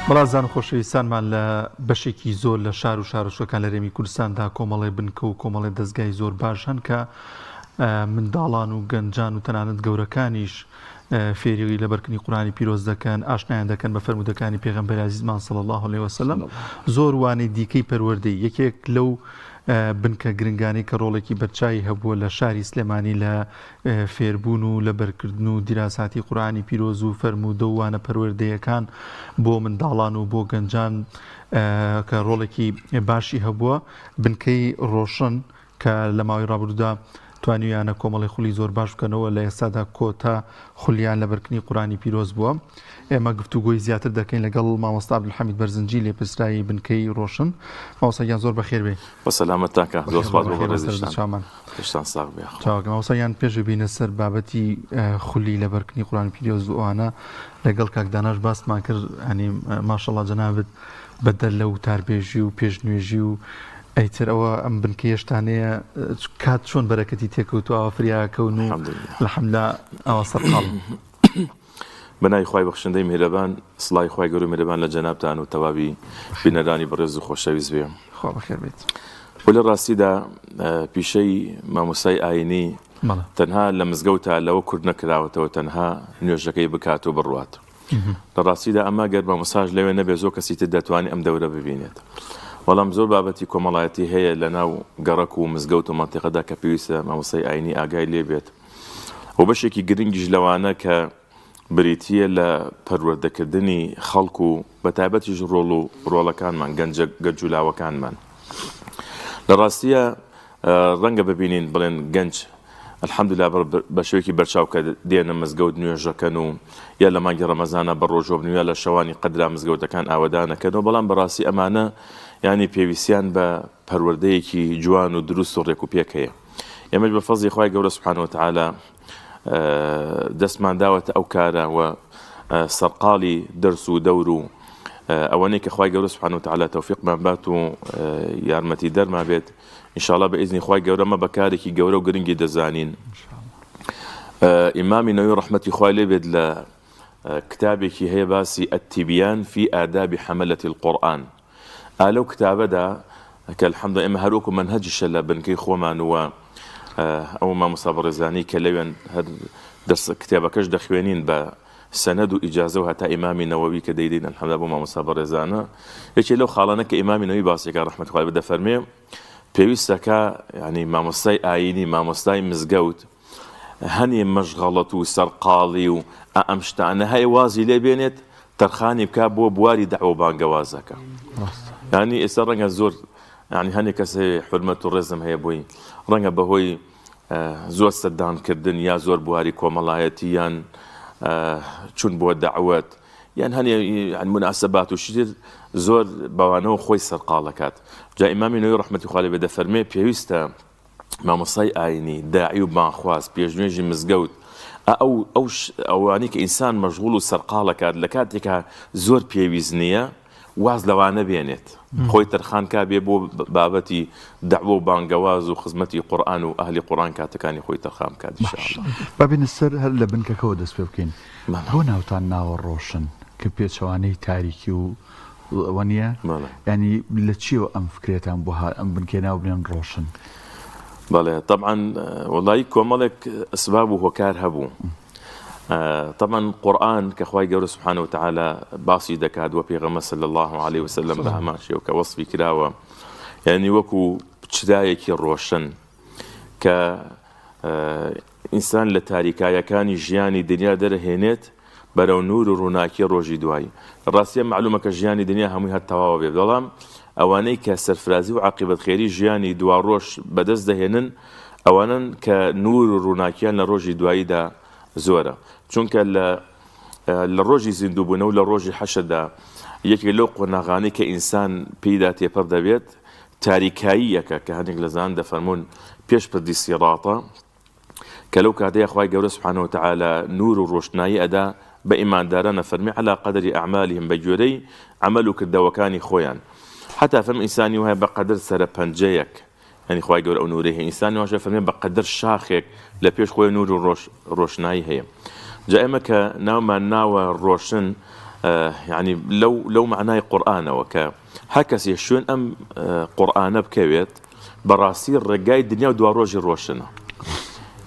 بەڕازان و خۆشەویستانمان لە بەشێکی زۆر لە شار و شارۆچکەکان لە هەرێمی کوردستاندا کۆمەڵێ بنکە و کۆمەڵێ دەزگای زۆر باش هەن کە منداڵان و گەنجان و تەنانەت گەورەکانیش فێری لەبەرکردنی قورئانی پیرۆز دەکەن، ئاشنایان دەکەن بە فەرموودەکانی پێغەمبەری ئازیزمان صلی اللە علیە وسلم، زۆر وانەی دیکەی پەروەردەی. یەکێک لەو بنکە گرنگانەی کە ڕۆڵێکی بەرچاوی هەبووە لە شاری سلێمانی لە فێربوون و لەبەرکردن و دیراساتی قورئانی پیرۆز و فەرموودە و وانە پەروەردەیەکان بۆ منداڵان و بۆ گەنجان کە ڕۆڵێکی باشی هەبووە بنکەی ڕۆشن کە لە ماوەی ڕابردوودا توانیویانە کۆمەڵی خولی زۆر باش بکەنەوە لە ئێستادا کۆتا خولیان لەبەرکردنی قورئانی پیرۆز بووە. ئێمە گفتوگۆی زیاتر دەکەین لەگەڵ مامۆستا عەبدولحەمید بەرزنجی لێپرسراوی بنکەی ڕۆشن. مامۆستا گیان زۆر بەخێر بێی. بە سەلامەتتان کاک زۆر سوپاس بۆ بەخێر بێی سەر بەڕێزیشتان. چاومان. لەشتان ساغ بێ یاخوا. چاوەکەی مامۆستا گیان پێش ببینە سەر بابەتی خولی لەبەرکردنی قورئانی پیرۆز و ئەوانە لەگەڵ کاک داناش باسمان کرد یانی ماشەڵا جەنابت بەدەر لە وتاربێژی و پێشنوێژی و ئەیتر ئەوە ئەم بنکەیەشتانەیە کات چۆن بەرەکەتی تێکەوتو ئاوا فریاکەون و الحمدلله ئاوا سەرقاڵ. بە ناوی خوای بەخشندەی میهرەبان سڵاوی خوای گەورە و میهرەبان لە جەنابتان و تەواوی بینەرانی بەڕێز و خۆشەویست بێ. خوا بەخێر بێیت. خۆ لە ڕاستیدا پیشەی مامۆستای ئاینی تەنها لە مزگەوتا لەوە کورت نەکراوەتەوە تەنها نوێژەکەی بکات و بڕوات. لە ڕاستیدا ئەمە گەر مامۆستاش لەوێ نەبێت زۆر کەسی تر دەتوانێت ئەم دەورە ببینێت. بەڵام زۆر بابەتی کۆمەڵایەتی هەیە لە ناو گەڕەک و مزگەوت و مەنتیقەدا کە پێویستە مامۆستای ئاینی ئاگای لێ بێت و بەشێکی گرنگیش لەوانە کە بریتییە لە پەروەردەکردنی خەڵک و بە تایبەتیش ڕۆڵ و ڕۆڵەکانمان گەنجە گەنج و لاوەکانمان. لە ڕاستیە ڕەنگە ببینین بڵێن گەنج الحمدللە بە شێوەیەکی بەرچاو کە دێنە مزگەوت نوێژەکەن و یا لە مانگی ڕەمەزانە بە ڕۆژوە بن و یا لە شەوانی قەدرا مزگەوتەکان ئاوەدانەکەنەوە بەڵام بەڕاستی ئەمانە یانی پێویستیان بە پەروەردەیەکی جوان و دروست و ڕێک و پێک هەیە ئێمەش بە فەزی خوای گەورە سبحانه وتعالی دەستمان داوەتە ئەو کارە و سەرقاڵی دەرس و دەور و ئەوەنەی کە خوای گەورە سبحانه وتعالی تەوفیقمان بات و یارمەتی دەرما بێت ئینشاءاللە بە ئیزنی خوای گەورە مە بە کارێکی گەورە و گرنگی دەزانین ئیمامی نەوەوی ڕەحمەتی خوای لێ بێت لە کتابێکی هەیە باسی التبیان فی آداب حملة القرآن ئا لەو کتابەدا کە الحمد ئێمە هەر وەکو مەنهەجیشە لە بنکەی خۆمان و ئەو مامۆستا بەڕێزانی کە لەوێن هەر دەست کتێبەکەش دەخوێنین بە سەنەد و ئیجازە و هەتا ئیمامی نەوەوی کە دەیدەین الحمدلله بۆ مامۆستا بەڕێزانە یەکێ لەو خاڵانە کە ئیمامی نەوەوی باسی کە ڕەحمەتی خوای بێ دەفەرمێ پێویستەکە یعنی مامۆستای ئایینی مامۆستای مزگەوت هەنێ مەشغەڵەت و سەرقاڵی و ئا ئەم شتانە هەیە وازی لێ بێنێت تەرخانی بکا بۆ بواری دەعوە و بانگەوازەکە یعنی ئێستا ڕەنگە زۆر یعنی هەنێک کەس هەیە حورمەت و ڕێزم هەیە بۆی ڕەنگە بەهۆی زۆر سەردان کردن یا زۆر بواری کۆمەڵایەتی یان چون بۆ دەعوەت یان هەنێ مناسبات و شتر زۆر بەوانەوە خۆی سەرقاڵەکات جا ئیمامی نەوەوی ڕەحمەتی خوا لێ بێ دەفەرمێ پێویستە مامۆستای ئاینی، داعی و بانگخواز، پێشنوێژی مزگەوت، ئا ئەو ئەو ئەوانەی کە ئینسان مەشغوڵ و سەرقاڵ ئەکات لە کاتێکا زۆر پێویست نییە واز لەوانە بێنێت خۆی تەرخان کا بێ بۆ بابەتی دەعوە و بانگەواز و خزمەتی قورئان و ئەهلی قورئان کاتەکانی خۆی تەرخان بکات ان شاء اللە. با بێینە سەر هەر لە بنکەکەوە دەست پێ بکەین. بۆ ناوتان ناوە ڕۆشن کە پێچەوانەی تاریکی و وەنیە؟ یانی لە چیەوە ئەم فکرەتان بۆ هات ئەم بنکەیە ناو بنێن ڕۆشن؟ بەڵێ تەبعەن وەڵایی کۆمەڵێک ئەسباب و هۆکار هەبوو تەبعەن قورئان کە خوای گەورە سبحانە وتعالی باسی دەکات وە پێغەمبەر صلی الله علیه وسلم بە هەمان شێوە کە وەسفی کراوە یعنی وەکو چرایەکی ڕۆشن کە ئینسان لە تاریکایەکانی ژیانی دنیا دەرەهێنێت بەرەو نوور و ڕووناکی ڕۆژی دوایی. لە ڕاستیا مەعلوومە کە ژیانی دنیا هەمووی هەر تەواو ئەبێ، بەڵام ئەوانەی کە سەرفرازی و عاقیبەت خێری ژیانی دواڕۆژ بەدەست دەهێنن ئەوانەن کە نوور و ڕووناکیان لە ڕۆژی دواییدا زۆرە. چونکە لە لە ڕۆژی زیندووبوونەوە و لە ڕۆژی حەشردا یەکێک لەو قۆناغانەی کە ئینسان پێیدا تێپەڕ دەبێت تاریکاییەکە کە هەندێک لە زانان دەفەرموون پێش پردی سیڕاتە، کە لەو کاتەیا خوای گەورە سبحانە وتعالی نور و ڕۆشنایی ئەدا بە ئیمانداران ئەفەرمێ علی قدر اعمالهم بە گوێرەی عەمەل و کردەوەکانی خۆیان حتا فەرمی ئینسانی وایە بە قەدر سەرە پەنجەیەک یانی خوای گەورە ئەو نورەی هەیە ئینسانی واش ئەفەرمێ بە قەدر شاخێک لە پێش خۆی نور و ڕۆش ڕۆشنایی هەیە جا ئێمە کە ناومان ناوە ڕۆشن یعنی لەو لەو مەعنای قورئانەوە کە هەر کەسێ شوێن ئەم قورئانە بکەوێت بەڕاستی ڕێگای دنیا و دواڕۆژی ڕۆشنە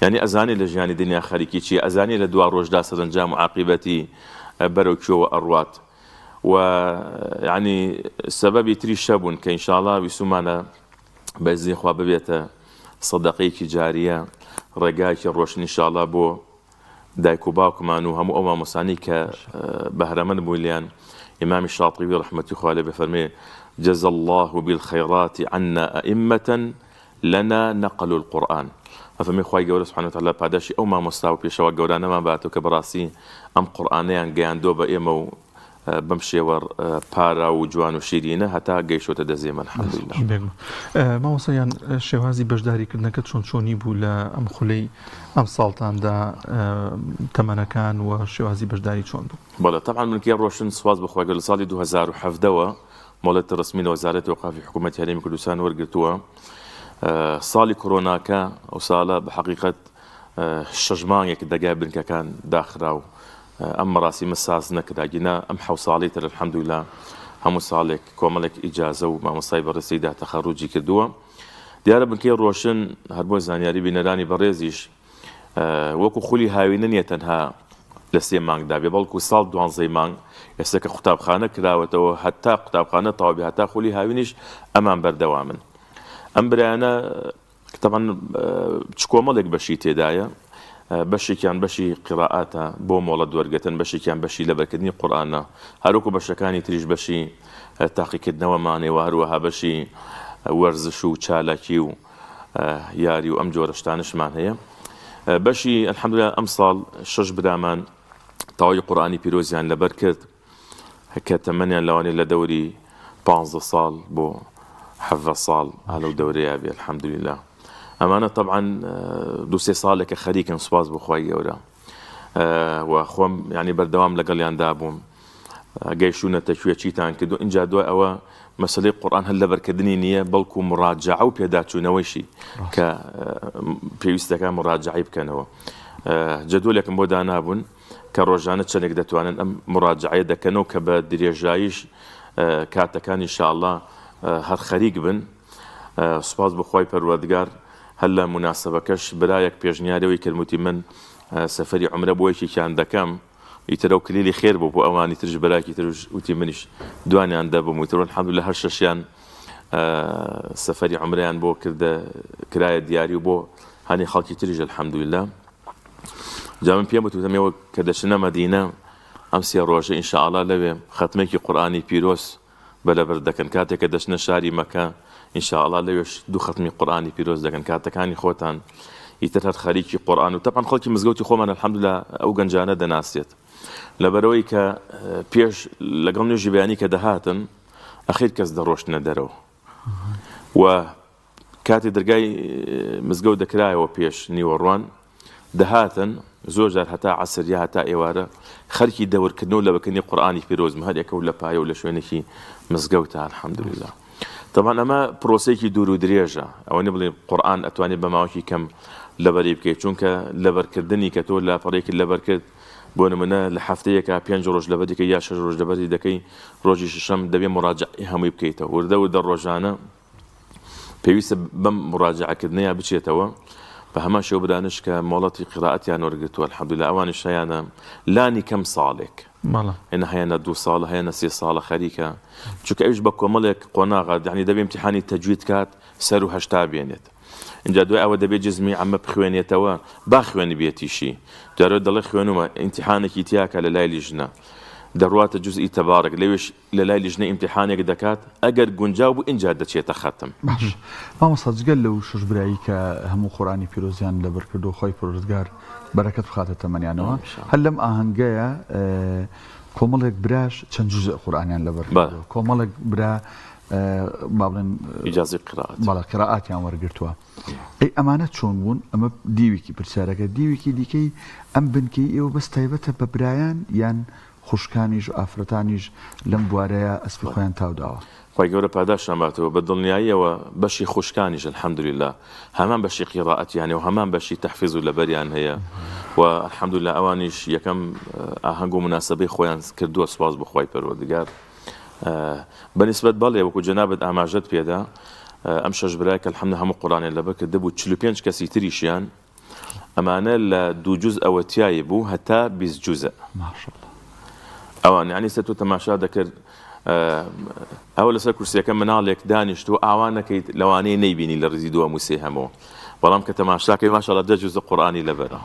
یعنی ئەزانێ لە ژیانی دنیا خەریکی چیە ئەزانێ لە دوا ڕۆژدا سەرەنجام و عاقیبەتی بەرەو کوێوە ئەڕوات و یعنی سەبەبی تریش هەبوون کە ئینشاڵا ویستومانە بە ئیزنی خوا ببێتە سەدەقەیەکی جاریە ڕێگایەکی ڕۆشن ئینشاڵا بۆ دایک و باوکمان و هەموو ئەو مامۆستانەی کە بەهرەمەند بوون لێیان، ئیمامی شاتیبی ڕەحمەتی خوا لێ بێ فەرموێ، جزا اللە بالخیرات عنا ائمە لنا نقلوا القرآن، ئەفەرموێ خوای گەورە سبحانە وتعالی پاداشی ئەو مامۆستا و پێشەوا گەورانەمان باتەوە کە بەڕاستی ئەم قورئانەیان گەیاندووە بە ئێمە و بەم شێوە پاراو و جوان و شیرینە هەتا گەیشتۆتە دەست ئێمە الحمدللە. بێگومان. مامۆستا گیان شێوازی بەشداری کردنەکە چۆن چۆنی بوو لە ئەم خولەی ئەم ساڵتاندا تەمەنەکان و شێوازی بەشداری چۆن بوو؟ بەڵێ تەبعەن بنکەی ڕۆشن سوپاس بۆ خوای گەورە لە ساڵی 2017 وە مۆڵەتی ڕەسمی لە وەزارەتی ئەوقافی حکوومەتی هەرێمی کوردستان وەرگرتووە ساڵی کۆرۆناکە ئەو ساڵە بە حەقیقەت شەش مانگێک دەگای بنکەکان داخرا و ئەم مەراسیمە ساز نەکرا گینا ئەم حەو ساڵەی تر الحمدللە هەموو ساڵێک کۆمەڵێک ئیجازە و مامۆستای بەڕێز تێیدا تەخەروجی کردووە دیارە بنکەی ڕۆشن هەر بۆ زانیاری بینەرانی بەڕێزیش وەکو خولی هاوینە نییە تەنها لە سێ مانگدا بێ بەڵکو ساڵ دوانزەی مانگ ئێستا کە قوتابخانە کراوەتەوە هەتا قوتابخانە تەواو بێ هەتا خولی هاوینیش ئەمان بەردەوامن ئەم برایانە تەبعەن چ کۆمەڵێک بەشی تێدایە، بەشێکیان بەشی قیڕائاتە بۆ مۆڵەت وەرگرتن، بەشێکیان بەشی لەبەرکردنی قورئانە، هەروەکو بەشەکانی تریش بەشی تاقیکردنەوەمانێ و هەروەها بەشی وەرزش و چالاکی و یاری و ئەم جۆرە شتانشمان هەیە. بەشی الحمدلله ئەمساڵ شەش برامان تەواوی قورئانی پیرۆزیان لەبەر کرد. کە تەمەنیان لەوانەیە لە دەوری پانزە ساڵ بۆ حەڤە ساڵ ئا لەو دەورەیا بێ الحمدللە ئەمانە تەبعەن دوو سێ ساڵێکە خەریکن سوپاس بۆ خوای گەورە و خۆم یعنی بەردەوام لەگەڵیان دابووم گەیشتوونەتە کوێ چیتان کردو اینجا دوای ئەوە مەسلەی قورآن هەر لەبەرکردنی نییە بەڵکو مراجعە و پێداچوونەوەیشی کە پێویستەکە مراجعەی بکەنەوە جەدولێکم بۆ دانابوون کە ڕۆژانە چەندێک دەتوانن ئەم مڕاجەعەیە دەکەنەوە کە بە درێژاییش کاتەکان ان شاء اللە هەر خەریک بن سوپاس بۆ خوای پەروەردگار هەر لە موناسەبەکەش برایەک پێشنیاری ئەوەی کرد وتی من سەفەری عومرە بۆ یەکێکیان دەکەم ئیتر ئەو کلیلی خێر بوو بۆ ئەوانی ترش براکی ترش وتی منیش دوانیان دەبم وتر الحمدلله هەر شەشیان سەفەری عومرەیان بۆ کردە کرایە دیاری و بۆ هەنی خەڵکی تریش الحمدلله جا من پێم وت وتم ئێوە کە دەچنە مەدینە ئەم سێ ڕۆژە ئینشاءاللە لەوێ خەتمێکی قورئانی پیرۆز بە لەبەر دەکەن کاتێک کە دەچنە شاری مەکە ئینشاءاللە لەوێش دوو خەتمی قورئانی پیرۆز دەکەن کاتەکانی خۆتان ئیتر هەر خەریکی قورئان و تەبعەن خەڵکی مزگەوتی خۆمان الحمدلله ئەو گەنجانە دەناسێت لەبەرەوەی کە پێش لەگەڵ نوێژی بەیانی کە دەهاتن ئەخیر کەس دەڕۆشتنە دەرەوە و کاتێ دەرگای مزگەوت دەکرایەوە پێش نیوەڕوان دەهاتن زۆر جار هەتا عەسر یا هەتا ئێوارە خەرکی دەورکردن و لەبەکردنی قورئانی پیرۆز بوون هەر یەکە و لە پایە و لە شوێنێکی مزگەوتە الحمدللە تەبعەن ئەمە پرۆسەیەکی دوور و درێژە ئەوە نیە بڵێ قورئان ئەتوانێت بە ماوەکی کەم لەبەری بکەیت چونکە لەبەرکردنی کە تۆ لاپەڕەیەکت لەبەر کرد بۆ نمونە لە هەفتەیەکا پێنج ڕۆژ لەبەری کەی یا شەش ڕۆژ لەبەری دەکەی ڕۆژی شەشەم دەبێ مراجعەی هەمووی بکەیتەوە وردە وردە ڕۆژانە پێویستە بەم مراجعەکردنەیە بچێتەوە بە هەمان شێوە برانش کە مۆڵەتی قیرائەتیان وەرگرتووە الحمدلله ئەوانیش هەیانە لانی کەم ساڵێک هەیانە هەیانە دوو ساڵە هەیانە سێ ساڵە خەریکە چونکە ئەویش بە کۆمەڵێک قۆناغە یعنی دەبێ امتحانی تەجوید کات سەر و هەشتا بێنێت اینجا دوای ئەوە دەبێت جزمی عەمە بخوێنێتەوە با خوێنبێتیشی جارۆ دەڵێ خوێنومە ئیمتحانێکی تیاکە لە لای لیژنە دەڕواتە جزئی تەبارک لەوێش لە لای لیژنە ئیمتیحانێک دەکات ئەگەر گونجاو بوو ئینجا دەچێتە خەتم. باش مامۆستا جگە لەو شەش برایی کە هەموو قورئانی پیرۆزیان لەبەر کردووە خوای پەروەردگار بەرەکەت بخاتە تەمەنیانەوە هەر لەم ئاهەنگەیە کۆمەڵێک براش چەند جوزء قورئانیان لەبەر کردووە کۆمەڵێک برا با بڵێن ئیجازەی قیرائەت بەڵێ قیرائاتیان وەرگرتووە ئەی ئەمانە چۆن بوون ئەمە دیوێکی پرسیارەکە دیوێکی دیکەی ئەم بنکەی ئێوە بەس تایبەتە بە برایان یان. خوشکانیش و ئافرەتانیش لەم بوارەیا ئەسپی خۆیان تاو داوە. خوای گەورە پاداشتان باتەوە بە دڵنیاییەوە بەشی خوشکانیش الحمدللە هەمان بەشی قیڕائەتیان هەیە و هەمان بەشی تەحفیز و لەبەریان هەیە و الحمدللە ئەوانیش یەکەم ئاهەنگ و موناسەبەی خۆیان کردووە سوپاس بۆ خوای پەروەردگار بە نیسبەت بەڵێ وەکو جەنابت ئاماژەت پێدا ئەم شەش برای کە الحمد هەموو قورئانیان لەبەر کردبوو 45 کەسی تریشیان ئەمانە لە دوو جوزئەوە تیای بوو هەتا 20 جوزء ئەوان یعنی سە تۆ تەماشا دەکرد ئەوە لەسەر کورسیەکە مناڵێک دانیشتووە ئاوا نەکەیت لەوانەیە نەیبینی لە ڕیزی دووەم و سێهەمەوە بەڵام کە تەماشاکەی ماشاءاللە دە جوزء قورئانی لەبەرە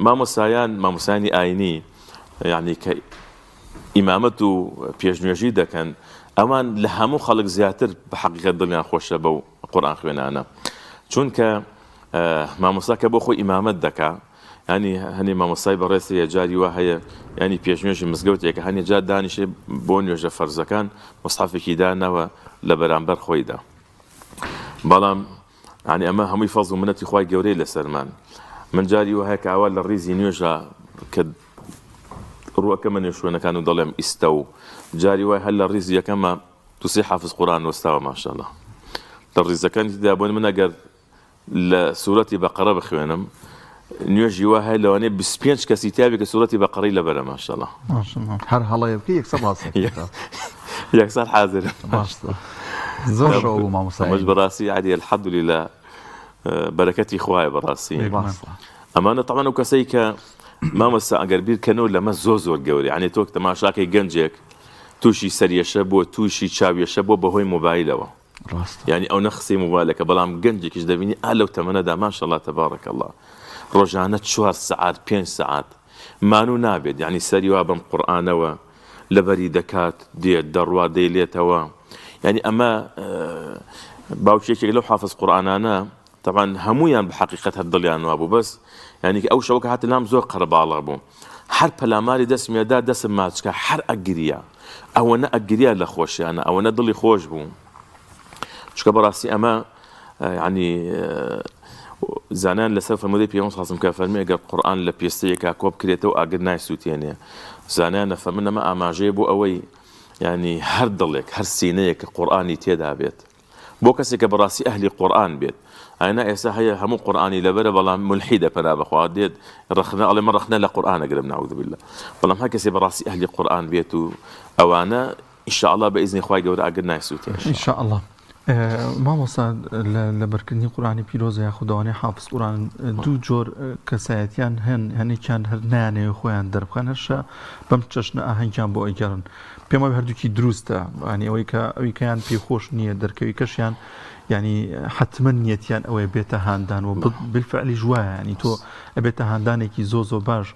مامۆستایان مامۆستایانی ئاینی یعنی کە ئیمامەت و پێشنوێژی دەکەن ئەوان لە هەموو خەڵک زیاتر بە حەقیقەت دڵیان خۆشە بەو قورئان خوێنانە چونکە مامۆستا کە بۆ خۆی ئیمامەت دەکا ینی هەنێ مامۆستای بەڕێز هەیە جاری وا هەیە ینی پێشنوێژی مزگەوتێکە هەنێ جار دانیشێ بۆ نوێژە فەرزەکان مصحفێکی دانەوە لە بەرامبەر خۆیدا بەڵام یانی ئەمە هەمووی فەزڵ و منەتی خوای گەورەی لەسەرمان من جاری وایە کە ئاوا لە ڕیزی نوێژا کە ڕووەکەمە نێو شوێنەکان و دەڵێم ئیستە و جاری وای هەر لە ڕیزی یەکەمە دوسێ حافز قورئان وەستاوە ماشاءاللە لە ڕیزەکانی تدا بۆ من ئەگەر لە سورەتی بەقەرە بخوێنم نوێژی وا هەیە لەوانەیە 25 کەسی تیابێ کە سورەتی بەقەرەی لەبەرە ماشاءاللە هەر هەڵەیە بکەی یەکسەر ڕاست یەکسەر حازر زۆر شەو بوو مامۆستا ئەمەش بەڕاستی عادی الحمدلله بەرەکەتی خوایە بەڕاستی ئەمانە تەمان ئەو کەسەی کە مامۆستا ئەگەر بیرکەنەوە لەمە زۆر زۆر گەورە یعنی تۆ تەماشاکەی گەنجێک تووشی سەریەشە بووە تووشی چاویەشە بووە بەهۆی مۆبایلەوە ڕاستە. یانی ئەونە قسەی مۆبایلەکە بەڵام گەنجێکیش دەبینی ئا لەو تەمەنەدا ماشاءاللە تبارک اللە ڕۆژانە چوار سەعات پێنج سەعات مانوو نابێت یانی سەری وا بەم قورئانەوە لەبەری دەکات دێت دەڕوا دەیلێتەوە یانی ئەمە باوکی یەکێک لەو حافظ قورئانانە تەبعەن هەموویان بە حەقیقەت هەر دڵیان وابوو بەس یانی ئەو شەوە کە هاتە لام زۆر قەرەباڵغ بوو هەر پەلاماری دەستم یەدا دەستم ماچکا هەر ئەگریا ئەوەنە ئەگریا لە خۆشیانە ئەوەنە دڵی خۆش بوو چونکە بەڕاستی ئەمە ینی زانان لەسەر فەرموودەی پێغەمبەر صلی کە فەرمی ئەگەر قورئان لە پێستەیەکا کۆ بکرێتەوە ئاگر نایسووتێنێ زانایان نەفەرمن ئەمە ئاماژەیە بۆ ئەوەی ینی هەر دڵێک هەر سینەیەک کە قورئانی تێدا بێت بۆ کەسێک کە بەڕاستی ئەهلی قورئان بێت ئاینا ئێستا هەیە هەموو قورئانی لەبەرە بەڵام مولحیدە پەنا بەخوا دێت ڕەخنە ئەڵێ من ڕەخنە لە قورئان ئەگرم نعوذ بالله بەڵام هەر کەسێ بەڕاستی ئەهلی قورئان بێت و ئەوانە ان شاء الله بە ئیزنی خوای گەورە ئاگر نایسووتێ ان شاء الله مامۆستا لە لەبەرکردنی قورئانی پیرۆزە یاخود ئەوانەی حافز قورئان دوو جۆر کەسایەتیان هەن هەنێکیان هەر نایانەوێ خۆیان دەربخەن هەرشە بەم چەشنە ئاهەنگیان بۆ ئەگێڕن پێم وایە هەردووکی دروستە ینی ئەوەی کە ئەوی کەیان پێی خۆش نییە دەرکەوی کەشیان ینی حتمما نیەتیان ئەوەیە بێتە هاندان و بالفعلیش وایە ینی تۆ ئەبێتە هاندانێکی زۆ زۆ باش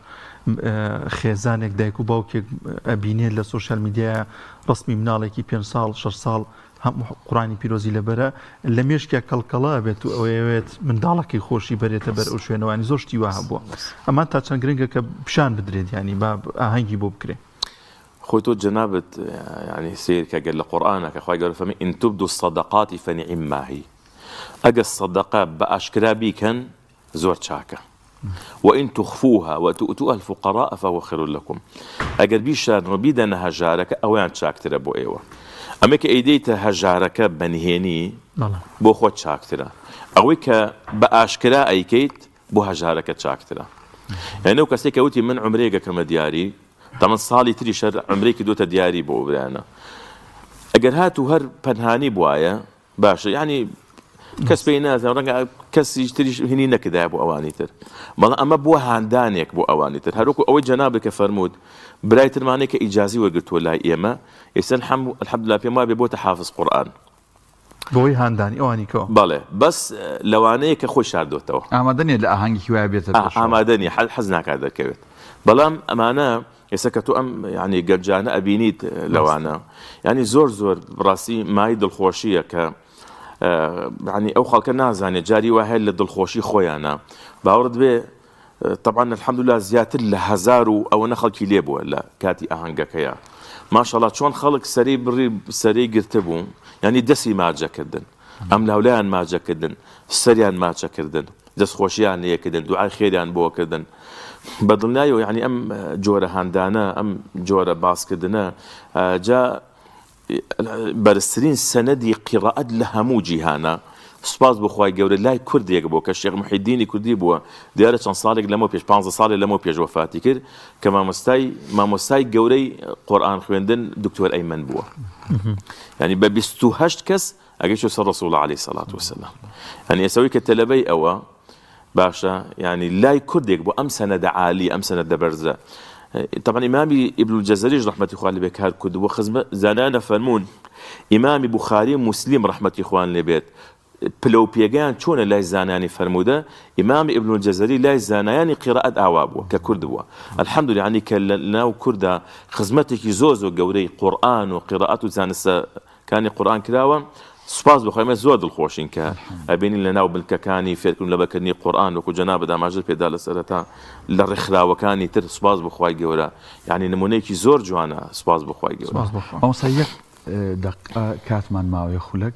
خێزانێک دایک و باوکێک ئەبینێت لە سۆشیال میدیایە ڕسمی مناڵێکی پێ ساڵ 6 ساڵ هەموو قورئانی پیرۆزی لەبەرە لە مێشکیا کەڵکەڵە ئەبێت و ئەوەیەوێت منداڵەکەی خۆشی بەرێتە بەر ئەو شوێنەوانی زۆر شتی وا هەبووە ئەمان تا چەند گرنگە کە پیشان بدرێت ینی با ئاهەنگی بۆ بکرێ خۆی تۆ جەنابت یعنی سەیر کە گەر لە قورئانە کە خوای گەورە فەرمی ان تبدوا الصدقات فنعما هی ئەگەر سەدەقە بە ئاشکرا بیکەن زۆر چاکە وان تخفوها وتؤتوها الفقراء فهو خیر لکم ئەگەر بیشارن و بیدەنە هەژارەکە ئەوەیان چاکترە بۆ ئێوە ئەمەی کە ئەیدەیتە هەژارەکە بە نهێنی بۆ خۆت چاکترە ئەوەی کە بە ئاشکرا ئەیکەیت بۆ هەژارەکە چاکترە یعنی ئەو کەسێک کە وتی من عمرەیەک ئەکەمە دیاری تەمەن ساڵی تریش هەر عمرەی کردوتە دیاری بۆ برایانە ئەگەر هاتوو هەر پەنهانی بوایە باشە یانی کەس پێی نازانم ڕەنگە کەسی تریش هینی نەکردایە بۆ ئەوانی تر بەڵام ئەمە بووە هاندانێک بۆ ئەوانی تر هەروەکو ئەوەی جەنابت کە فەرمووت برای ترمانەی کە ئیجازی وەرگرتووە لای ئێمە ئێستا الحمدلله پێم وابێ بۆتە حافظ قورئان بۆی هاندانی ئەوانی کەوە بەڵێ بەس لەوانەیە کە خۆی شاردۆتەوە ئامادە نیە لە ئاهەنگێکی وایە بێتە پێشەوە ئامادە نیە حەز ناکات دەرکەوێت بەڵام ئەمانە ئێستا کە تۆ ئەم یعنی گەنجانە ئەبینیت لەوانە یعنی زۆر زۆر بڕاستی مای دڵخۆشیە کە یعنی ئەو خەڵکە نازانێت جاری وا هەیە لە دڵخۆشی خۆیانە باوەڕت بێ طبعا الحمدلله زیاتر لە هەزار و ئەوەنە خەڵکی لێ بووە لە کاتی ئاهەنگەکەیە ماشەڵا چۆن خەڵک سەری بڕی سەری گرتبوو یعنی دەسی ماجەکردن ئەم لاولایان ماجەکردن سەریان ماچەکردن دەستخۆشیان لێکردن دوعای خێریان بۆ کردن. بە دڵنیایەوە یانی ئەم جۆرە هاندانە، ئەم جۆرە باسکردنە جا بەرزترین سەنەدی قیڕائەت لە هەموو جیهانا سوپاس بۆ خوای گەورە لای کوردێک بووە کە شێخ محیدینی کوردی بووە دیارە چەند ساڵێک لەمەو پێش پانزە ساڵێ لەمەو پێش وەفاتی کرد کە مامۆستای مامۆستای گەورەی قورئان خوێندن دکتۆر ئەیمەن بووە یعنی بە 28 کەس ئەگەیشتە سەر ڕسوڵ عەلەیهی سەڵات وەسەلام یعنی ئێستا کە تەلەبەی ئەوە باشە یانی لای کوردێک بۆ ئەم سەنەدە عالی ئەم سەنەدە بەرزە طبعا ئیمامی ابن الجزریش ڕەحمەتی خوا لێ بێت کار کورد بۆ خزمە زانایان فەرموون ئیمامی بوخاری و موسلیم ڕەحمەتی خوان لێ بێت پلە و پێگەیان چۆنە لای زانایانی فەرموودە ئیمامی ابن الجزری لای زانایانی قیرائەت ئاوا بووە کە کورد بووە الحمدلله یعنی کە لە ناو کوردا خزمەتێکی زۆر زۆر گەورەی قورئان و قیرائەت و زانستە کانی قورئان کراوە سوپاس بۆ خوای ئێمە زۆر دڵخۆشین کە ئەبینین لە ناو بنکەکانی فێرکردن لەبەرکردنی قورئان وەکو جەنابت ئاماژەت پێدا لە سەرەتا لە ڕێکخراوەکانی تر سوپاس بۆ خوای گەورە یعنی نمونەیەکی زۆر جوانە سوپاس بۆ خوای گەورە سوپاس بۆ خوا. مامۆستا یەک دەقە کاتمان ماوە خولەک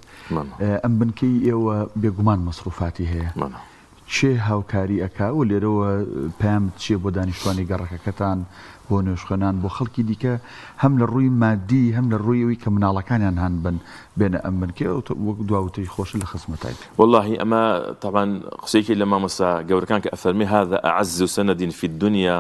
ئەم بنکەی ئێوە بێگومان مەسروفاتی هەیە کێ هاوکاری ئەکا و لێرەوە پەیامت چیە بۆ دانیشتوانی گەڕەکەکەتان، بۆ نوێژخوێنان، بۆ خەڵکی دیکە هەم لە ڕووی مادی هەم لە ڕووی ئەوی کە مناڵەکانیان هان بەن بێنە ئەم بنکەیە و وەک دوا وتەی خۆشت لە خزمەتاین. وەڵاهی ئەمە تەبعەن قسەیەکی لە مامۆستا گەورەکان کە ئەفەرمێ هذا اعز سند فی الدنیا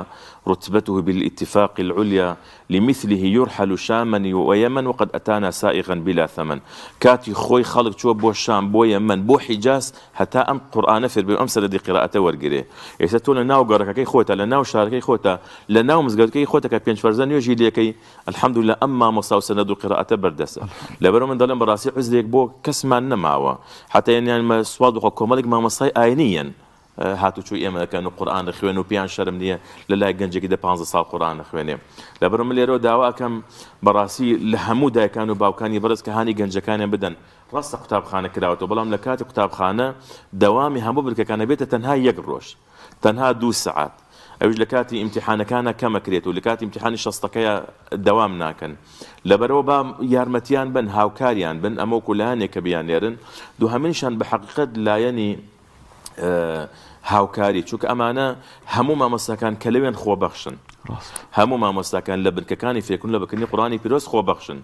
رتبته بالاتفاق العلیا لمثله یرحل شاما ویمن وقد اتانا سائغا بلا ثمن کاتی خۆی خەڵک چووە بۆ شام بۆ یەمەن بۆ حیجاز هەتا ئەم قورئانە فێر بێ و ئەم سەنەدی قیرائەتە وەرگرێ ئێستا تۆ لە ناو گەڕەکەکەی خۆتا لە ناو شارەکەی خۆتا لە ناو مزگەوتەکەی خۆتا کە پێنج فەرزە نوێژی لێکەی الحمدللە ئەم مامۆستا و سەنەد و قیرائەتە بەردەستە لەبەرئەوە من دەڵێم بەڕاستی عوزرێک بۆ کەسمان نەماوە حتا یان سوپاس بۆ خوا کۆمەڵێک مامۆستای ئاینی یەن هاتوچۆی ئێمە ئەکەن و قورئان ئەخوێن و پێیان شەرم نییە لە لای گەنجێکی دە پانزە ساڵ قورئان ئەخوێنێ لەبەرئەوە من لێرەوە داوا ئەکەم بەڕاستی لە هەموو دایکان و باوکانی بەڕێز کە هانی گەنجەکانیان بدەن ڕاستە قوتابخانە کراوەتەوە بەڵام لە کاتی قوتابخانە دەوامی هەموو بنکەکان ئەبێتە تەنها یەک ڕۆژ تەنها دوو سەعات ئەویش لە کاتی ئیمتیحانەکانا کەم ئەکرێت و لە کاتی ئیمتیحانی شەستەکەیا دەوام ناکەن لەبەرئەوە با یارمەتیان بن هاوکاریان بن ئەمە وەکو لایەنێک کە بیاننێرن دووهەمینیشان بە حەقیقەت لایەنی هاوکاری چونکە ئەمانە هەموو مامۆستاکان کە لەوێن خۆبەخشن هەموو مامۆستاکان لە بنکەکانی فێرکردن لە بەکردنی قورئانی پیرۆز خۆبەخشن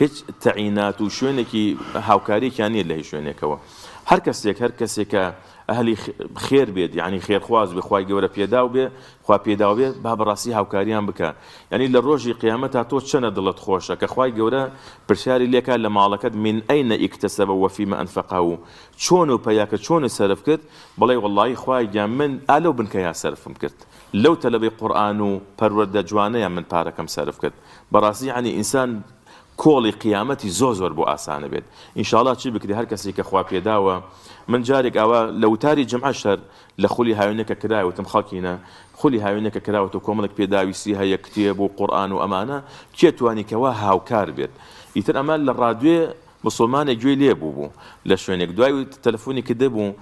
هیچ تەعینات و شوێنێکی هاوکاریەکیان نییە لە هیچ شوێنێکەوە هەر کەسێک هەر کەسێکە ئەهلی خێر بێت یعنی خێرخواز بێ خوای گەورە پێداو بێ خوا پێداو بێ با بەڕاستی هاوکاریان بکە یعنی لە ڕۆژی قیامەتا تۆ چەنە دڵت خۆشە کە خوای گەورە پرسیاری لێکا لە ماڵەکەت من ئەینە اکتسبه وفیما انفقه چۆن و پەیا کرد چۆنت سەرف کرد بڵێ وەڵایی خوایە گیان من ئا لەو بنکەیا سەرفم کرد لەو تەلەبەی قورئان و پەروەردە جوانەیا من پارەکەم سەرف کرد بەڕاستی یەعنی ئینسان کۆڵی قیامەتی زۆر زۆر بۆ ئاسانە بێت ئینشاڵا چی بکرێ هەر کەسی کە خوا پێداوە من جارێک ئاوا لە وتاری جمعەش هەر لە خولی هاوینەکە کرایە وتم خەڵکینە خولی هاوینەکە کراوەتەوە کۆمەڵێک پێداویستی هەیە کتێب و قورئان و ئەمانە کێ توانی کەوا هاوکار بێت ئیتر ئەمە لە ڕادوێ موسڵمانێک گوێی لێ بوو بوو لە شوێنێک دوای تەلەفۆنی کردبوو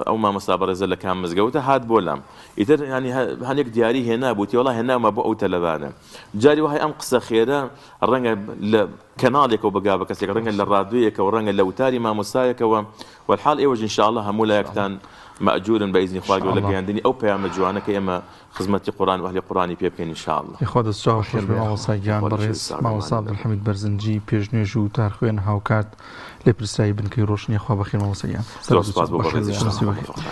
ئەو مامۆستا بەڕێزە لە کام مزگەوتە هات بۆ لام ئیتر یانی هەنێک دیاری هێنا بوو تێوەڵا هێناومە بۆ ئەو تەلەبانە جاری وهای ئەم قسە خێرە ڕەنگە لە کەناڵێکەوە بگا بە کەسێک ڕەنگە لە ڕادیۆیەکەوە ڕەنگە لە وتاری مامۆستایەکەوە والحاڵ ئێوەش ان شاء الله هەموو لایەکتان مەئجورن بە ئیزنی خوای گەورە لە گەیاندنی ئەو پەیامە جوانە کە ئێمە خزمەتی قورئان و ئەهلی قورئانی پێ بکەین ان شاء اللە. یاخوا دەست چاوت خۆش بێ مامۆستا گیان بەڕێز مامۆستا عبدالحمید بەرزنجی پێشنوێژ و وتارخوێن هاوکات لێپرسراوی بنکەی ڕۆشن یاخوا بەخێر مامۆستا گیان زۆر سوپاس بۆ بەڕێزیشتان.